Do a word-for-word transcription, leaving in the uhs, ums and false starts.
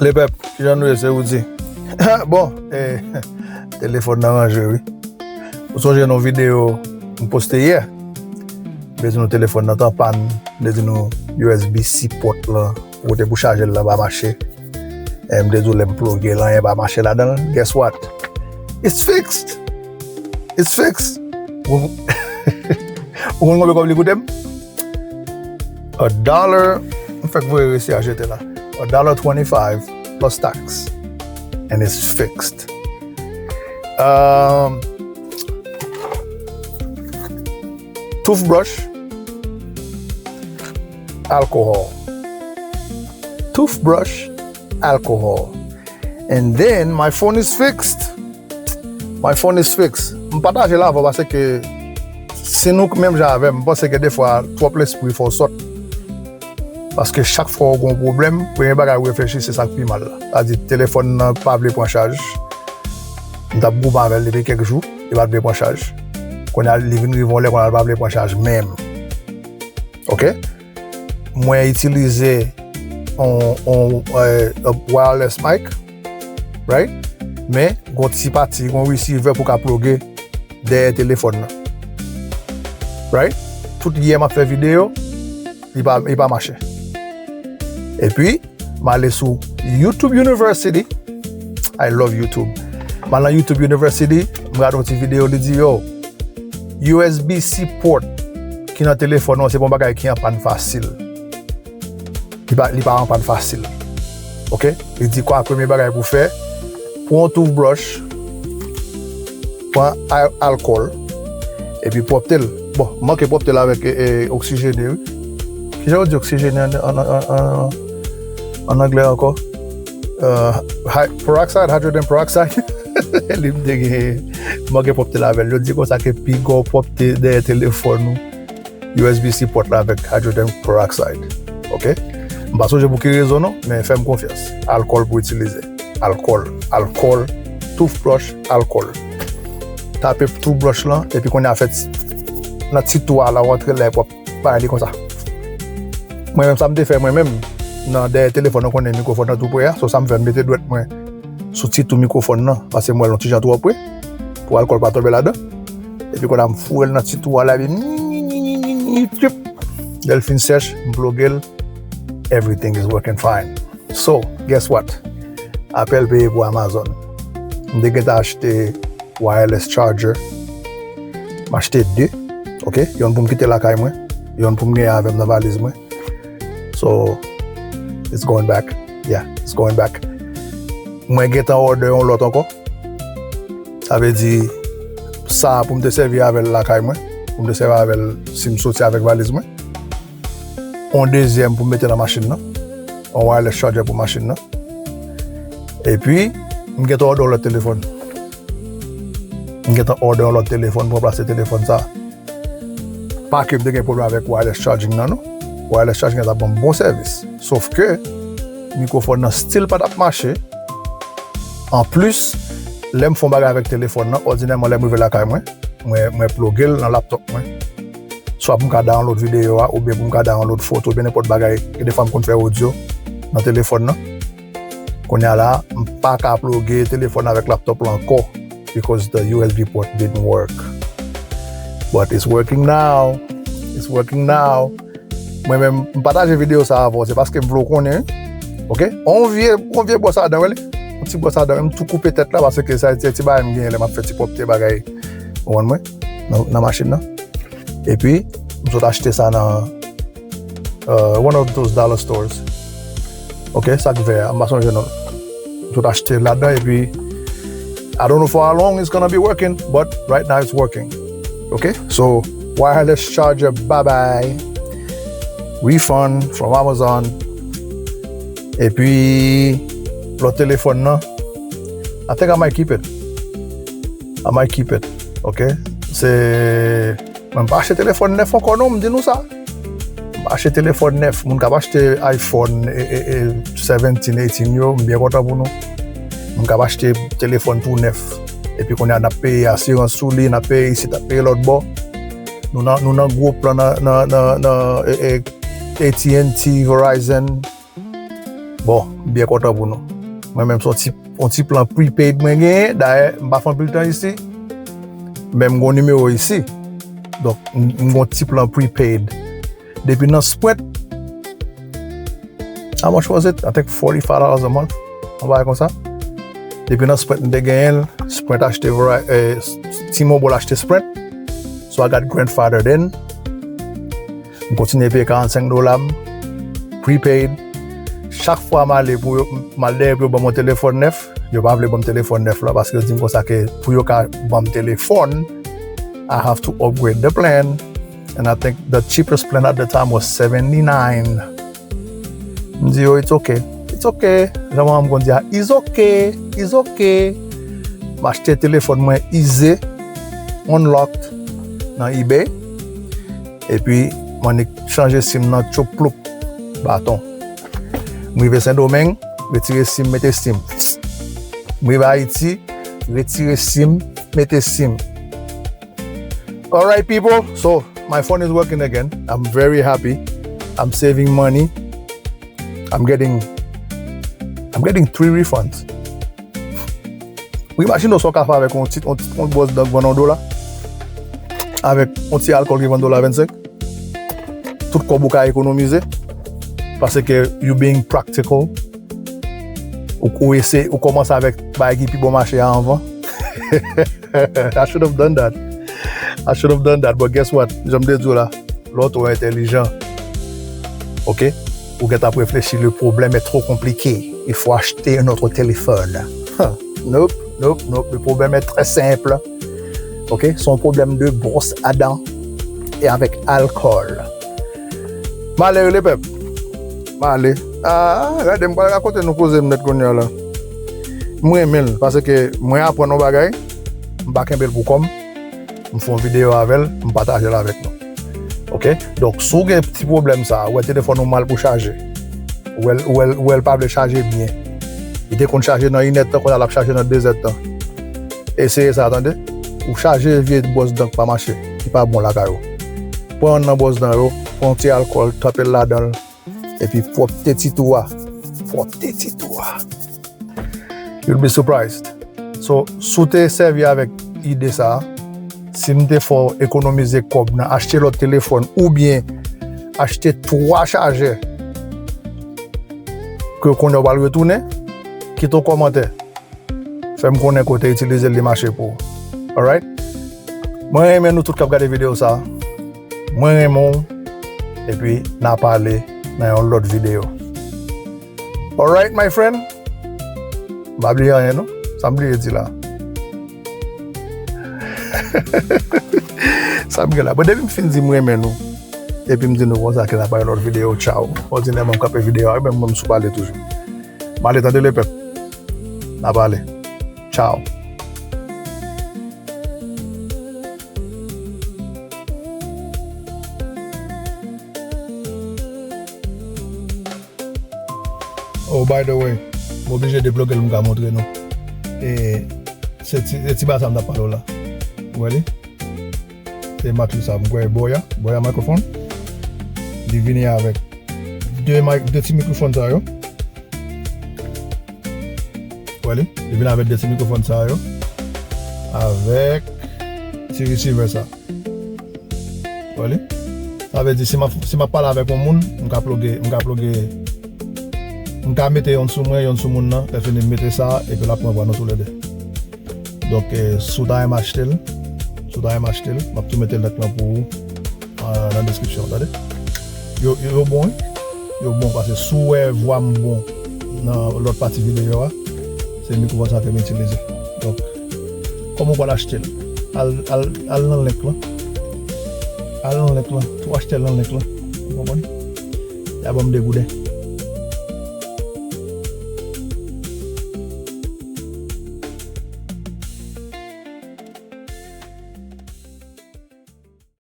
Lepèp, kijan nou ye, se Roody. Bon, eh, telefòn nan ranje, wi. Ou sonje nan videyo m poste yè? M te di nou telefòn nan t an pàn, m te di nou U S B C port lan, kote pou chaje l la pa mache. Eh, m te di w lè m ploge l, anyen pa mache ladan l. Guess what? It's fixed! It's fixed! Ou, ou konn konbyen kòb li koute m? A dollar, m fèk voye resi a jete la. A dollar twenty-five plus tax. And it's fixed. Um, toothbrush, alcohol. Toothbrush, alcohol. And then my phone is fixed. My phone is fixed. M pataje l avè w paske si nou menm jan avè m, m panse ke defwa twòp lespri fè w sòt. Paske chak fwa w gen yon pwoblèm, premye bagay ou reflechi se sa k pi mal la. Sa di telefòn nan pa vle pran chaj. M t ap goumen avè l depi kèk jou, li pa t vle pran chaj. Kounye a li vin rive yon lè kounye a li pa vle pran chaj menm. Ok? Mwen itilize on, on, eh, wireless mic, right? Men, gon ti pati, gon receiver pou ka ploge dèyè telefòn nan. Right? Tout yè m ap fè videyo, li pa, li pa mache. Epi, m ale sou YouTube University. I love YouTube. M al nan YouTube University, m gade yon ti videyo, li di, yo, U S B C port ki nan telefòn nan, se pa yon bagay ki an pàn fasil. Li pa, li pa an pàn fasil. Ok? Li di kwa premye bagay pou fè, pran yon toothbrush, pran al-, alkòl, epi pwòpte l. Bon, manke pwòpte l avèk, e, e, oksijene, wi. Kijan yo di oksijene an, an, an, an, an anglè ankò? Euh, hy-, peroxide, hydrogen peroxide. Li m te gen, manke pwòpte l avè l. Yo di konsa ke pi gwo pwòpte dèyè telefòn ou. U S B C port la avèk hydrogen peroxide. Ok? M pa sonje pou ki rezon non, men fè m konfyans. Alkòl pou itilize. Alkòl, alkòl, toothbrush, alkòl. Tape toothbrush lan, epi kounye a fè ti, nan ti twou a la, w antre la, epi w ap bay li konsa. Mwen menm, sa m te fè, mwen menm, nan dèyè telefòn, ou konnen mikwofòn nan tou pre a, so sa m fè, m mete dwèt mwen sou ti twou mikwofòn nan, paske m wè l yon ti jan twò pre, pou alkòl pa tonbe ladan. Epi kounye a m foure l nan ti twou a la, epi lè l fin sèch, m ploge l, everything is working fine. So, guess what? Apèl peye pou Amazon. M te gentan achte wireless charger. M achte de, ok? Yonn pou m kite lakay mwen, yonn pou m genyen avè m nan valiz mwen. So, it's going back. Yeah, it's going back. Mwen gentan order yon lòt ankò. Sa vle di, sa a pou m te sèvi avè l lakay mwen, pou m te sèvi avè l si m soti avèk valiz mwen. Yon dezyèm pou m mete nan machin nan. Yon wireless charger pou machin nan. Epi, m gentan order yon lòt telefòn. M gentan order yon lòt telefòn pou ranplase telefòn sa a. Pa ke m te gen pwoblèm avèk wireless charging nan, non. Wireless charging nan t ap ban m bon sèvis. Sof ke mikwofòn nan still pa t ap mache. Anplis, lè m fè yon bagay avèk telefòn nan, òdinèman lè m rive lakay mwen, mwen, mwen ploge l nan laptòp mwen. Swa pou m ka download videyo a, oubyen pou m ka download foto, oubyen nenpòt bagay, gen defwa m konn fè odyo nan telefòn nan. Kounye a la, m pa ka ploge telefòn avèk laptòp la ankò, because the U S B port didn't work. But it's working now. It's working now. Mwen menm, m pataje videyo sa avè w, se paske m vle w konnen, ok? On vye, on vye bwòs adan, wè li? On ti bwòs adan, m tou koupe tèt la, paske sa se ti bagay m genyen lè m ap fè ti pwòpte bagay, ou konprann mwen, nan, nan machin nan. Epi, m sot achte sa nan, euh, one of those dollar stores. Ok, sa k vè a, m pa sonje non. M sot achte ladan, epi I don't know for how long it's gonna be working, but right now it's working. Ok, so wireless charger, bye bye. Refund from Amazon. Epi, lòt telefòn nan, I think I might keep it. I might keep it. Ok, se Mwen pa achte telefòn nèf ankò non, m di nou sa. M pa achte telefòn nèf. Moun k ap achte iPhone, e, e, e, seventeen, eighteen yo, m byen kontan pou nou. Moun k ap achte telefòn tou nèf. Epi kounye a n ap peye asirans sou li, n ap peye isit, n ap peye lòt bò. Nou nan, nou nan gwo plan nan, nan, nan, nan, e, e, A T and T, Verizon. Bon, m byen kontan pou nou. Mwen menm, se yon ti, yon ti plan prepaid mwen genyen. Dayè, m pa fè anpil tan isi, men m gen yon nimewo isi. Donk, m m gen yon ti plan prepaid. Depi nan Sprint, how much was it? I think forty-five dollars a month. Yon bagay konsa. Depi nan Sprint, m te genyen l. Sprint achte Veri-, eh, T-Mobile achte Sprint. So I got grandfathered in. M kontinye peye karannsenk dola m, prepaid. Chak fwa m ale pou yo, m al dèyè pou yo ban m yon telefòn nèf, yo pa vle ban m telefòn nèf la, paske yo di m konsa ke pou yo ka ban m telefòn, I have to upgrade the plan. And I think the cheapest plan at the time was seventy-nine. M di yo, "It's okay. It's okay." Jan manman m konn di a, "It's okay. It's okay." M achte telefòn mwen ize, unlocked, nan eBay. Epi, m annik chanje sim nan tchoup ploup, baton. M rive Sendomeng, retire sim, mete sim. M rive Ayiti, retire sim, mete sim. Alright, people. So, my phone is working again. I'm very happy. I'm saving money. I'm getting, I'm getting three refunds. Ou imajine w sa w ka fè avèk yon ti, yon ti, yon bwòs dan k vann yon dola? Avèk yon ti alkòl ki vann dola vennsenk? Tout kòb ou ka ekonomize. Paske you being practical. Ou, ou eseye, ou kòmanse avèk bagay ki pi bon mache a anvan. I should have done that. I should have done that. But guess what? Jan m te di w la, lè w twò entèlijan, ok? Ou gentan ap reflechi, le problème est trop compliqué. Il faut acheter un autre téléphone. Huh. Nope, nope, nope. Le problème est très simple. Ok? Se yon pwoblèm de bwòs a dan e avèk alkòl. M ale rele pèp. M ale. Ah, gade, m pral rakonte nou koze m nèt kounye a la. M renmen l, paske mwen aprann yon bagay, m pa kenbe l pou kò m, m fè yon videyo avè l, m pataje l avèk nou. Ok? Donk, si w gen ti pwoblèm sa a, ou wè telefòn ou mal pou chaje, ou wè l, ou wè l, ou wè l pa vle chaje byen, li te konn chaje nan inèdtan, kounye a l ap chaje nan dezèdtan. Eseye sa, tande. Ou chaje vye bwòs dan k pa mache, ki pa bon lakay ou. Pran youn nan bwòs dan yo, pran yon ti alkòl, tranpe l ladan l, epi pwòpte ti twou a. Pwòpte ti twou a. You'll be surprised. So, si w te sèvi avèk ide sa a, si m te fè w ekonomize kòb nan achte lòt telefòn oubyen achte twa chajè ke kounye a w pral retounen, kite yon kòmantè. Fè m konnen kote itilize l, li mache pou ou. Alright? Mwen renmen nou tout k ap gade videyo sa a. Mwen renmen w. Epi, n a pale nan yon lòt videyo. Alright, my friend? M pa bliye anyen, non? Sa m bliye di la? Sa m gen la? Bon, depi m fin di m renmen nou, epi m di nou konsa ke n a pale lòt videyo, tchaw. Òdinèman, m kanpe videyo a, men mwen, m sou pale toujou. M ale tande lepèp. N a pale. Tchaw. Oh, by the way, m oblije deploge l, m ka montre nou. E se ti, se ti ba sa m t ap pale w la. Ou wè li? Se matris sa, m kwè Boya, Boya microphone. Li vini avèk de mic, de ti mikrofòn sa yo. Ou wè li? Li vini avèk de ti mikrofòn sa yo. Avèk ti receiver sa. Ou wè li? Sa vle di, si m ap, si m ap pale avèk yon moun, m ka ploge, m ka ploge, m ka mete yonn sou mwen, yonn sou moun nan, lè fini m mete sa, epi l ap pran vwa nou toulède. Donk, eh, si w ta renmen achte l, si w ta renmen achte l, m ap tou mete link lan pou ou, ah, nan deskripsyon, tande? Yo, yo, yo bon, wi. Yo bon, paske si w wè vwa m bon nan lòt pati videyo a, se mikwofòn sa ke m itilize. Donk, kòman w pral achte l? Al, al, al nan link lan. Al nan link lan. Tou achte l nan link lan. Ou konprann? Y a ban m de gouden.